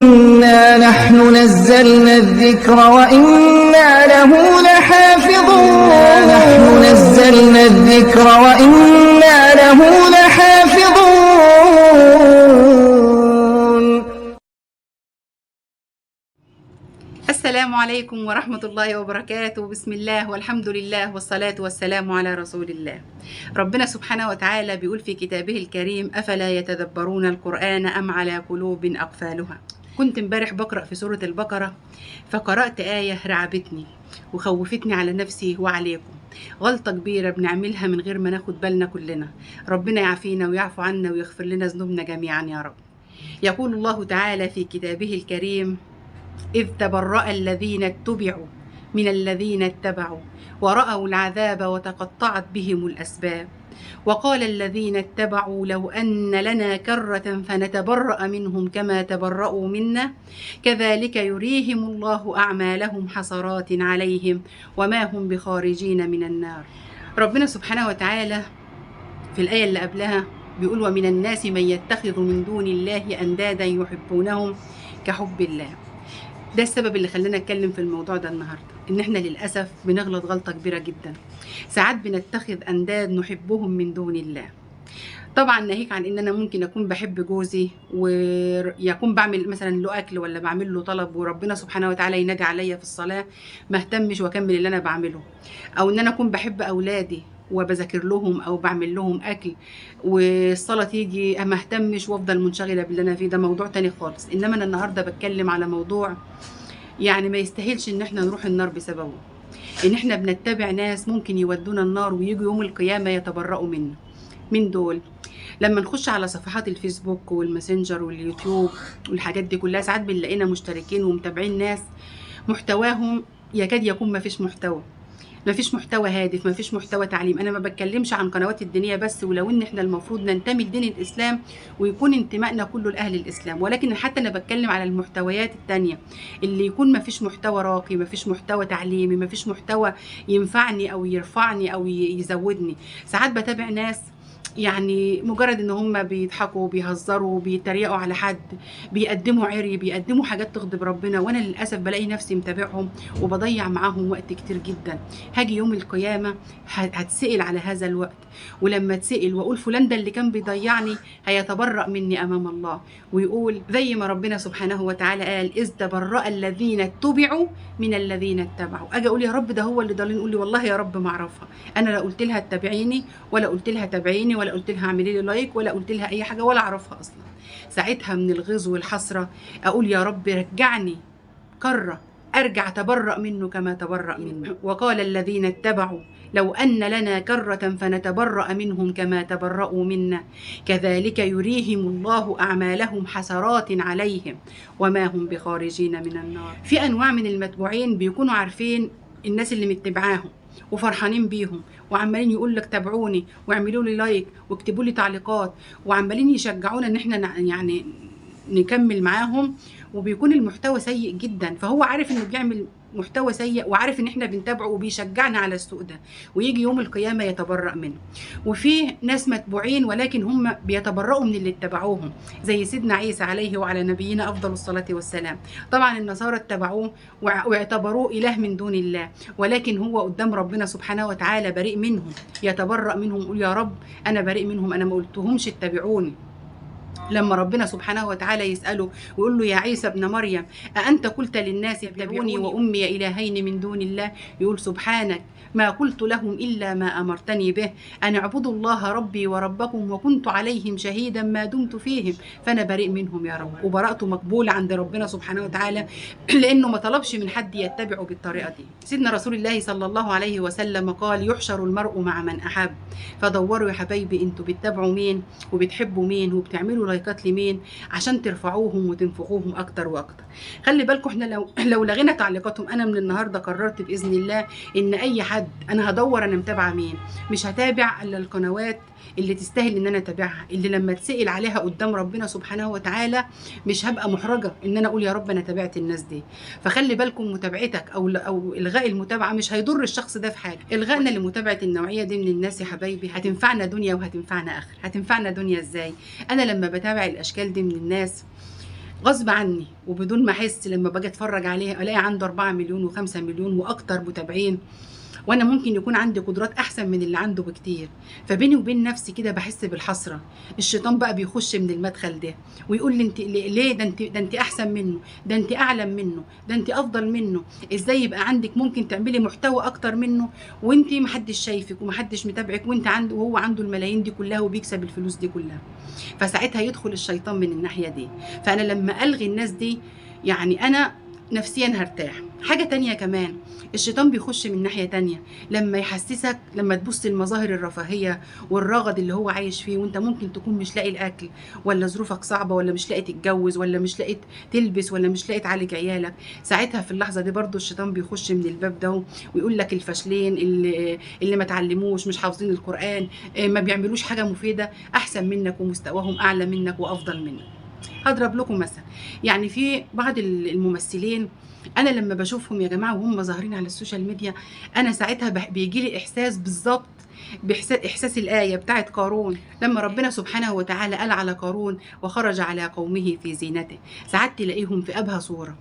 إنا نحن نزلنا الذكر وإنا له لحافظون. نحن نزلنا الذكر وإنا له لحافظون. السلام عليكم ورحمة الله وبركاته. بسم الله والحمد لله والصلاة والسلام على رسول الله. ربنا سبحانه وتعالى بيقول في كتابه الكريم: أفلا يتدبرون القرآن أم على قلوب أقفالها. كنت امبارح بقرأ في سورة البقرة، فقرأت آية رعبتني وخوفتني على نفسي وعليكم. غلطة كبيرة بنعملها من غير ما ناخد بالنا كلنا. ربنا يعافينا ويعفو عنا ويغفر لنا ذنوبنا جميعا يا رب. يقول الله تعالى في كتابه الكريم: إذ تبرأ الذين اتبعوا من الذين اتبعوا ورأوا العذاب وتقطعت بهم الأسباب، وقال الذين اتبعوا لو أن لنا كرة فنتبرأ منهم كما تبرأوا منا، كذلك يريهم الله أعمالهم حسرات عليهم وما هم بخارجين من النار. ربنا سبحانه وتعالى في الآية اللي قبلها بيقول: ومن الناس من يتخذ من دون الله أندادا يحبونهم كحب الله. ده السبب اللي خلانا نتكلم في الموضوع ده النهارده، ان احنا للاسف بنغلط غلطه كبيرة جدا. ساعات بنتخذ انداد نحبهم من دون الله. طبعا ناهيك عن ان انا ممكن اكون بحب جوزي ويكون بعمل مثلا له اكل ولا بعمل له طلب، وربنا سبحانه وتعالى ينادي عليا في الصلاة ما اهتمش واكمل اللي انا بعمله، او ان انا اكون بحب اولادي وبذاكر لهم او بعمل لهم اكل والصلاة تيجي ما اهتمش وافضل منشغله باللي انا فيه. ده موضوع تاني خالص. انما انا النهارده بتكلم على موضوع يعني ما يستاهلش ان احنا نروح النار بسببه، ان احنا بنتبع ناس ممكن يودونا النار ويجوا يوم القيامة يتبرؤوا منا. من دول لما نخش على صفحات الفيسبوك والماسنجر واليوتيوب والحاجات دي كلها، ساعات بنلاقينا مشتركين ومتابعين ناس محتواهم يكاد يكون ما فيش محتوى، ما فيش محتوى هادف، ما فيش محتوى تعليم. انا ما بتكلمش عن قنوات الدينية بس، ولو ان احنا المفروض ننتمي لدين الاسلام ويكون انتمائنا كله لاهل الاسلام، ولكن حتى انا بتكلم على المحتويات التانية اللي يكون ما فيش محتوى راقي، ما فيش محتوى تعليمي، ما فيش محتوى ينفعني او يرفعني او يزودني. ساعات بتابع ناس يعني مجرد ان هم بيضحكوا بيهزروا بيتريقوا على حد، بيقدموا عري، بيقدموا حاجات تغضب ربنا، وانا للاسف بلاقي نفسي متابعهم وبضيع معاهم وقت كتير جدا. هاجي يوم القيامة هتسئل على هذا الوقت، ولما اتسئل واقول فلان ده اللي كان بيضيعني هيتبرأ مني امام الله ويقول زي ما ربنا سبحانه وتعالى قال: اذ تبرأ الذين اتبعوا من الذين اتبعوا. اجي اقول يا رب ده هو اللي ضالين، يقول لي والله يا رب ما اعرفها، انا لا قلت لها اتبعيني ولا قلت لها تابعيني ولا قلت لها اعملي لي like ولا قلت لها اي حاجة ولا اعرفها اصلا. ساعتها من الغيظ والحسرة اقول يا رب رجعني كره، ارجع تبرأ منه كما تبرأ منه. وقال الذين اتبعوا لو ان لنا كره فنتبرأ منهم كما تبرأوا منا، كذلك يريهم الله اعمالهم حسرات عليهم وما هم بخارجين من النار. في انواع من المتبوعين بيكونوا عارفين الناس اللي متبعاهم وفرحانين بيهم وعمالين يقول لك تابعوني واعملوا لي like واكتبوا لي تعليقات، وعمالين يشجعونا ان احنا يعني نكمل معاهم، وبيكون المحتوى سيء جدا. فهو عارف انه بيعمل محتوى سيء وعارف ان احنا بنتابعه وبيشجعنا على السوء ده، ويجي يوم القيامة يتبرأ منه. وفي ناس متبوعين ولكن هم بيتبرؤوا من اللي اتبعوهم، زي سيدنا عيسى عليه وعلى نبينا افضل الصلاة والسلام. طبعا النصارى اتبعوه واعتبروه اله من دون الله، ولكن هو قدام ربنا سبحانه وتعالى بريء منهم، يتبرأ منهم يقول يا رب انا بريء منهم، انا ما قلتهمش اتبعوني. لما ربنا سبحانه وتعالى يسأله ويقول له يا عيسى ابن مريم أأنت قلت للناس اتبعوني وأمي إلهين من دون الله، يقول سبحانك ما قلت لهم إلا ما أمرتني به أن اعبدوا الله ربي وربكم وكنت عليهم شهيدا ما دمت فيهم، فأنا بريء منهم يا رب. وبراءته مقبولة عند ربنا سبحانه وتعالى لأنه ما طلبش من حد يتبعه بالطريقة دي. سيدنا رسول الله صلى الله عليه وسلم قال: يحشر المرء مع من أحب. فدوروا يا حبايبي انتوا بتتابعوا مين وبتحبوا مين وبتعملوا لايكات لمين عشان ترفعوهم وتنفخوهم اكتر واكتر. خلي بالكم احنا لو لغينا تعليقاتهم، انا من النهارده قررت باذن الله ان اي حد انا هدور انا متابعه مين، مش هتابع الا القنوات اللي تستاهل ان انا اتابعها، اللي لما اتسال عليها قدام ربنا سبحانه وتعالى مش هبقى محرجه ان انا اقول يا رب انا تابعت الناس دي. فخلي بالكم متابعتك او الغاء المتابعة مش هيضر الشخص ده في حاجة. الغائنا لمتابعة النوعية دي من الناس يا حبايبي هتنفعنا دنيا وهتنفعنا اخر. هتنفعنا دنيا ازاي؟ انا لما بتابع الاشكال دي من الناس غصب عني وبدون ما احس لما باجي اتفرج عليه الاقي عنده 4 مليون و5 مليون واكتر متابعين، وانا ممكن يكون عندي قدرات احسن من اللي عنده بكتير. فبيني وبين نفسي كده بحس بالحسره. الشيطان بقى بيخش من المدخل ده ويقول لي انت ليه ده، انت ده انت احسن منه، ده انت اعلم منه، ده انت افضل منه، ازاي يبقى عندك ممكن تعملي محتوى اكتر منه وانت محدش شايفك ومحدش متابعك، وانت عنده وهو عنده الملايين دي كلها وبيكسب الفلوس دي كلها. فساعتها يدخل الشيطان من الناحية دي. فانا لما الغي الناس دي يعني انا نفسيا هرتاح. حاجة تانية كمان الشيطان بيخش من ناحية تانية لما يحسسك، لما تبص المظاهر الرفاهية والرغد اللي هو عايش فيه، وانت ممكن تكون مش لاقي الأكل، ولا ظروفك صعبة، ولا مش لاقي تتجوز، ولا مش لاقي تلبس، ولا مش لاقي تعالج عيالك. ساعتها في اللحظة دي برضو الشيطان بيخش من الباب ده ويقول لك الفاشلين اللي ما تعلموش، مش حافظين القرآن، ما بيعملوش حاجة مفيدة، أحسن منك ومستواهم أعلى منك وأفضل منك. هضرب لكم مثل، يعني في بعض الممثلين انا لما بشوفهم يا جماعة وهم ظاهرين على ال social media، انا ساعتها بيجي لي احساس بالظبط باحساس الايه بتاعت قارون، لما ربنا سبحانه وتعالى قال على قارون وخرج على قومه في زينته. ساعات تلاقيهم في ابهى صوره،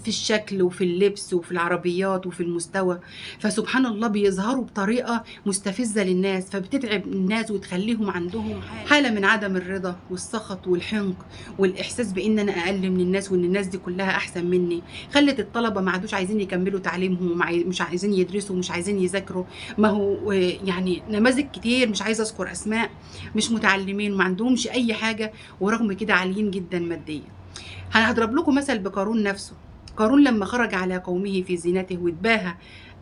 في الشكل وفي اللبس وفي العربيات وفي المستوى، فسبحان الله بيظهروا بطريقة مستفزة للناس، فبتتعب الناس وتخليهم عندهم حالة من عدم الرضا والسخط والحنق والإحساس بإن أنا أقل من الناس وإن الناس دي كلها أحسن مني. خلت الطلبة ما عادوش عايزين يكملوا تعليمهم، مش عايزين يدرسوا، مش عايزين يذاكروا. ما هو يعني نماذج كتير، مش عايزة أذكر أسماء، مش متعلمين وما عندهمش أي حاجة، ورغم كده عاليين جدا ماديا. هضرب لكم مثل بقارون نفسه. قارون لما خرج على قومه في زينته واتباهى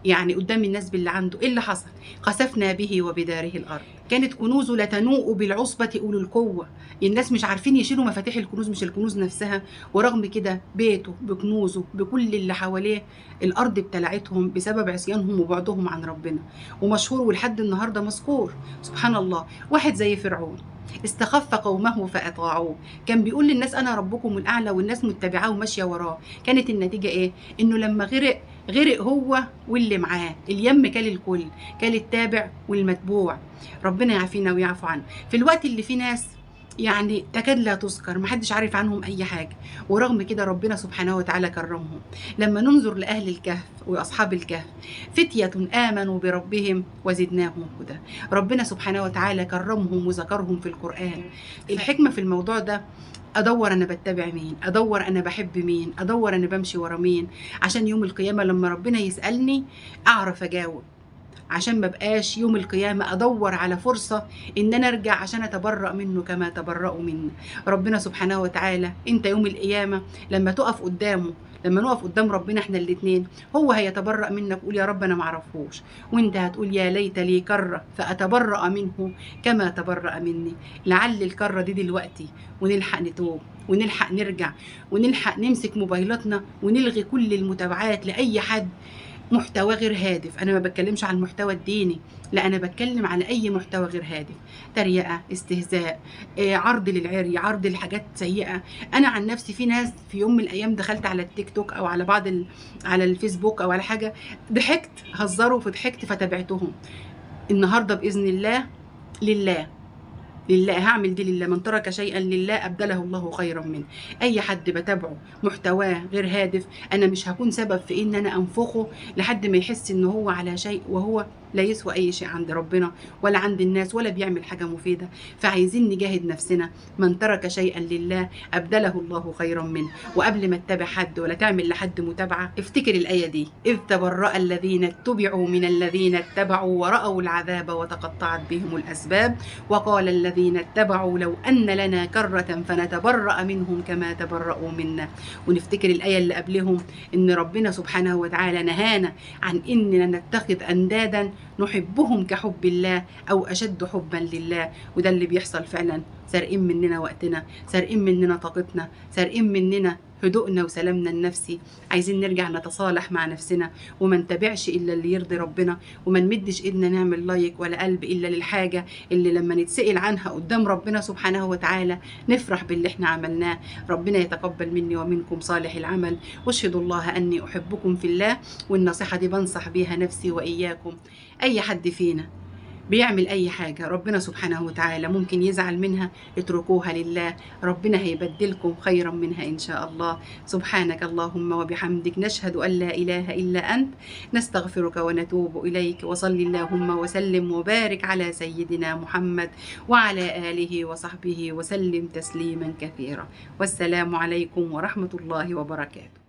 يعني قدام الناس باللي عنده، ايه اللي حصل؟ خسفنا به وبداره الارض. كانت كنوزه لتنوء بالعصبة اولو القوة، الناس مش عارفين يشيلوا مفاتيح الكنوز، مش الكنوز نفسها، ورغم كده بيته بكنوزه بكل اللي حواليه الارض ابتلعتهم بسبب عصيانهم وبعدهم عن ربنا. ومشهور ولحد النهارده مذكور، سبحان الله. واحد زي فرعون استخف قومه فأطاعوه، كان بيقول للناس أنا ربكم الأعلى، والناس متبعاه وماشية وراه. كانت النتيجة إيه؟ إنه لما غرق، غرق هو واللي معاه، اليم كل الكل، كل التابع والمتبوع. ربنا يعافينا ويعفو عنه. في الوقت اللي فيه ناس يعني تكاد لا تذكر، محدش عارف عنهم أي حاجة، ورغم كده ربنا سبحانه وتعالى كرمهم. لما ننظر لأهل الكهف وأصحاب الكهف، فتية آمنوا بربهم وزدناهم هدى. ربنا سبحانه وتعالى كرمهم وذكرهم في القرآن. الحكمة في الموضوع ده، أدور أنا بتبع مين، أدور أنا بحب مين، أدور أنا بمشي ورا مين، عشان يوم القيامة لما ربنا يسألني أعرف أجاوب، عشان ما بقاش يوم القيامة أدور على فرصة إن أنا أرجع عشان أتبرأ منه كما تبرأوا منا. ربنا سبحانه وتعالى أنت يوم القيامة لما تقف قدامه، لما نقف قدام ربنا احنا الاتنين، هو هيتبرأ منك ويقول يا رب أنا معرفوش، وانت هتقول يا ليت لي كرة فأتبرأ منه كما تبرأ مني. لعل الكرة دي دلوقتي، ونلحق نتوب ونلحق نرجع ونلحق نمسك موبايلاتنا ونلغي كل المتابعات لأي حد محتوى غير هادف. انا ما بتكلمش عن المحتوى الديني، لا، انا بتكلم على اي محتوى غير هادف، تريقه، استهزاء، عرض للعري، عرض لحاجات سيئه. انا عن نفسي في ناس في يوم من الايام دخلت على التيك توك او على بعض على الفيسبوك او على حاجة، ضحكت، هزروا فضحكت فتابعتهم. النهارده باذن الله لله لله هعمل دي لله، من ترك شيئا لله أبدله الله خيرا منه. أي حد بتابعه محتواه غير هادف، أنا مش هكون سبب في إن أنا أنفخه لحد ما يحس إن هو على شيء وهو لا يسوى أي شيء عند ربنا ولا عند الناس ولا بيعمل حاجة مفيدة. فعايزين نجاهد نفسنا، من ترك شيئا لله أبدله الله خيرا منه. وقبل ما تتابع حد ولا تعمل لحد متابعة، افتكر الآية دي: إذ تبرأ الذين اتبعوا من الذين اتبعوا ورأوا العذاب وتقطعت بهم الأسباب وقال الذين اتبعوا لو أن لنا كرة فنتبرأ منهم كما تبرأوا منا. ونفتكر الآية اللي قبلهم إن ربنا سبحانه وتعالى نهانا عن إننا نتخذ أندادا نحبهم كحب الله أو أشد حبا لله. وده اللي بيحصل فعلا، سارقين مننا وقتنا، سارقين مننا طاقتنا، سارقين مننا هدوءنا وسلامنا النفسي. عايزين نرجع نتصالح مع نفسنا وما نتبعش إلا اللي يرضي ربنا، وما نمدش إيدنا نعمل لايك ولا قلب إلا للحاجة اللي لما نتسأل عنها قدام ربنا سبحانه وتعالى نفرح باللي احنا عملناه. ربنا يتقبل مني ومنكم صالح العمل، واشهد الله أني أحبكم في الله. والنصيحة دي بنصح بيها نفسي وإياكم. أي حد فينا بيعمل أي حاجة ربنا سبحانه وتعالى ممكن يزعل منها، اتركوها لله، ربنا هيبدلكم خيرا منها إن شاء الله. سبحانك اللهم وبحمدك، نشهد أن لا إله إلا أنت، نستغفرك ونتوب إليك. وصل اللهم وسلم وبارك على سيدنا محمد وعلى آله وصحبه وسلم تسليما كثيرا. والسلام عليكم ورحمة الله وبركاته.